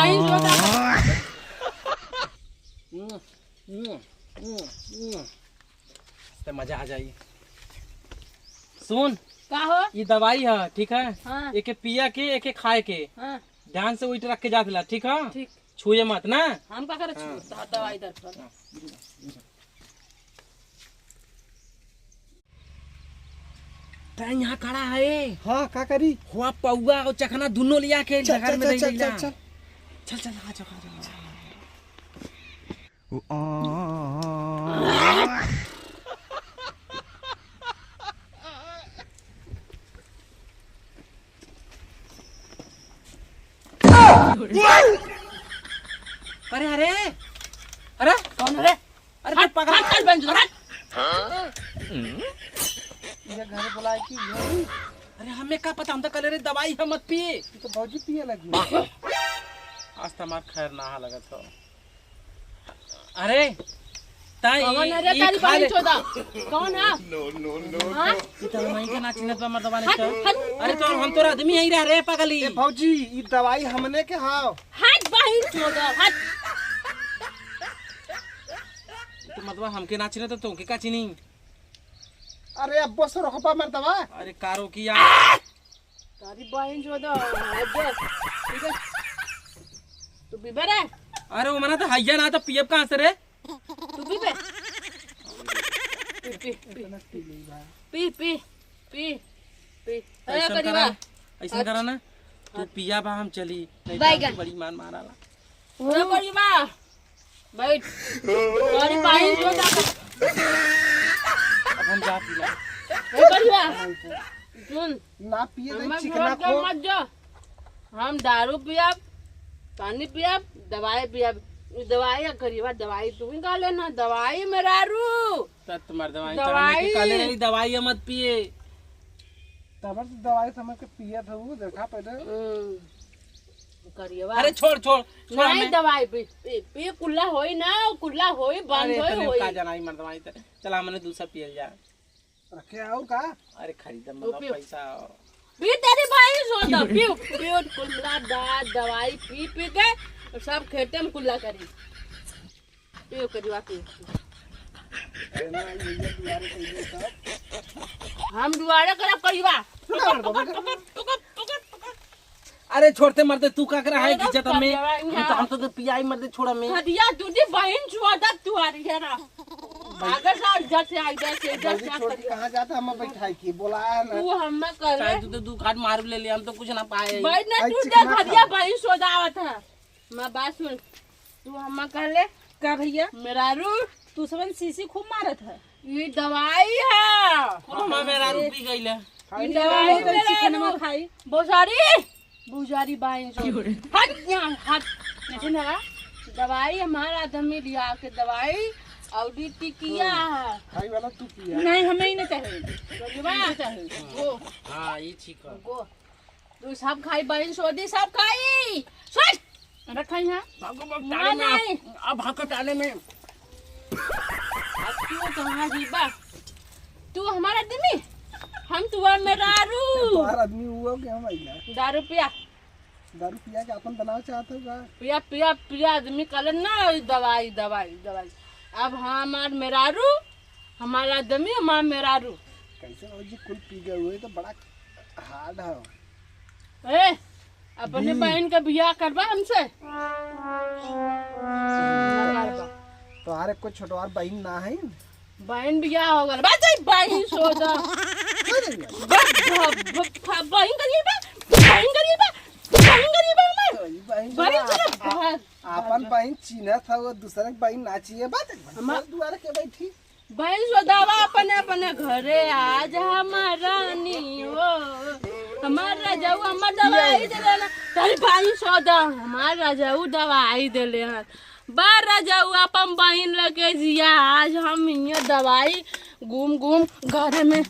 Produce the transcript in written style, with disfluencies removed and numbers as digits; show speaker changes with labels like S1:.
S1: बहन चोदा।
S2: तो मजा आ जाई। सुन
S1: का हो?
S2: ये दवाई है, ठीक है?
S1: हाँ।
S2: एके पिया के एके खाए के।
S1: हाँ।
S2: ध्यान से उठ रख के जात ला, ठीक है?
S1: ठीक।
S2: छुए मत ना।
S1: हम का करे छू दवाई दर पर।
S2: तै यहाँ खड़ा है।
S3: हाँ का करी?
S2: हुआ पौआ और चखना दोनों लिया के
S3: चल
S2: घर
S3: चल
S2: में
S3: चल
S2: दे
S3: चल
S2: ला।
S3: चल
S2: चल चल आ जाओ आ जाओ। अरे अरे अरे
S1: कौन रे?
S2: अरे तू पकड़।
S1: हट चल बहन चोदा हट।
S3: ये घर बुलाए की ये
S2: अरे हमें का पता, हम तो कल रे दवाई हम मत पिए।
S3: तो भौजी पिए लगी।
S2: आज तो हमार खैर ना लगत हो। अरे ताई
S1: कौन है रे
S2: ई
S1: तारी
S2: खा
S1: बहन
S2: ले।
S1: चोदा? कौन है?
S3: नो नो नो।
S1: हाँ?
S2: ई तो हम के ना चिन्हत बा मर्दवा
S1: हट
S2: नहीं।
S1: हट
S2: अरे तो हम तोरा आदमी ही रह रे पगली।
S3: ए भौजी ई दवाई हमने के हाव।
S1: हट बहन चोदा हट।
S2: तो मर्दवा हमके ना चिन्हत तो तुमके का चिन्ही?
S3: अरे अब बस रोकबा मर्दवा।
S2: अरे कारो की यार।
S1: तारी बहन चोदा हट जा। ठीक है तू पीबे रे?
S2: अरे वो मना तो हैया ना तो पियब कहां से रे?
S1: तू पीबे? पी पी पी पी पी पी। अरे
S2: ऐसन
S1: करीबा
S2: करा, ऐसन करा ना तू पिया बा हम चली नहीं तो
S1: बैगन।
S2: हमके बड़ी मान माराला।
S1: अरे करीबा बैठ। अरे बहन चोदा।
S2: अब हम जा पिला।
S1: ए करीबा सुन
S3: ना पिए दे
S1: हमें
S3: चिकना
S1: छोड़ के
S3: को।
S1: मत जा। हम दारू पियब, पानी पियब, दवाई पियब। दवाई करीबा दवाई तू ही खा लेना। दवाई मेरा रू
S2: तत मर्दवा
S1: दवाई।
S2: काले रही दवाई मत पिए।
S3: तबर से दवाई समझ के पिए था वो देखा पहले।
S1: करीबा
S2: अरे छोड़ छोड़ छोड़
S1: नहीं
S2: हमें।
S1: दवाई पी पी, पी कुल्ला होई ना कुल्ला होई बंद
S2: अरे
S1: होई
S2: तने
S1: होई।
S2: का जाना मर्दवा त चला हमने दूसरा पियल जा।
S3: रखे आओ का?
S2: अरे खरीद
S1: तू
S2: मतलब
S1: पियो।
S2: पैसा।
S1: पी तेरी भाई सोदा पियो पियो कुल्ला दा दवाई पी पी के और सब खेते में कुल्ला करी। पियो करीबा पियो।
S3: अरे ना ये ये दुआरे के लिए सब।
S1: हम दुआरे करब करीबा।
S3: सुना मर्दवा।
S1: पकड़ पकड़ पकड़ पकड़।
S2: अरे छोड़ते मरते तू का करा है
S1: अरे
S2: इज्जत हमें।
S1: करीबा,
S2: हम तो पियाई मरते छोड़ा में।
S1: हदिया तुझे बहन छोड़ा तू आ रही है ना। आगे से इधर से इधर से इधर
S3: भौजी
S1: से
S3: छोड़ के कहाँ जाता हम बैठाई की बोलाया ना।
S1: तू हमें करे
S2: चाहे तू तो दू घाट मार ले ले हम तो कुछ ना पाए।
S1: बैठ ना
S3: आई
S1: तू
S3: चिकना
S1: देख हदिया
S3: खा।
S1: बहन सोदा आवत है। मैं बात सुन तू हमें कहले
S4: का भैया
S1: मेरा रू
S4: तू सबन सीसी खूब मारत है।
S1: ये दवाई है।
S2: हम मेरा रू पी गइल।
S1: ये दवाई मेरा
S4: चिकनमा
S1: रू।
S4: खाई
S1: बोसारी बुजारी बाइन सो हट यहाँ हट नहीं ना दवाई हमारा आदमी लिया के दवाई और टिकिया है।
S3: खाई वाला तू पिया।
S4: नहीं हमें ही नहीं चाहिए।
S1: गरीबा चाहिए गो
S2: हां ये ठीक है।
S1: गो तू सब खाई बहन सोदी सब खाई सोच
S4: रखा यहाँ
S2: भागो भाग
S1: ना
S2: टाले में
S1: नहीं।
S2: अब भागो टाले में।
S1: अब तू कहाँ जीबा? तू हमारा आदमी हम तुआ मेरा रू।
S3: तुम्हारा आदमी हुआ कि हम आइला?
S1: दारू पिया।
S3: दारू पिया के अपन बनाव चाहत हो का?
S1: पिया पिया पिया आदमी कल ना दवाई दवाई दवाई। अब हमार मेरारू हमारा आदमी हमार मेरारू।
S3: कैसे भौजी कुल पी गए हुए तो बड़ा हार्ड है।
S1: ए अपने बहन का बियाह करवा हमसे।
S3: तुम्हारे कोई छोटवार बहन ना है?
S1: बहन बियाह हो गल बस बहन सोदा बहन करिए बा बहन करिए बा बहन करिए बा हमार
S3: बहन
S1: बहन सोदा।
S3: अपन बहन चिन्हत है वो दूसरे के बहन ना चाहिए बात हमार दुआरे के बैठी।
S1: बहन सोदावा अपने अपने घरे आज हमारा रानी हो हमार राजाऊ हमार दवाई दे लेना। तारी बहन सोदा हमार राजाऊ दवाई दे ले हन बार राजाऊ अपन बहन लगे जिया आज हम यहाँ दवाई घूम घूम घर में।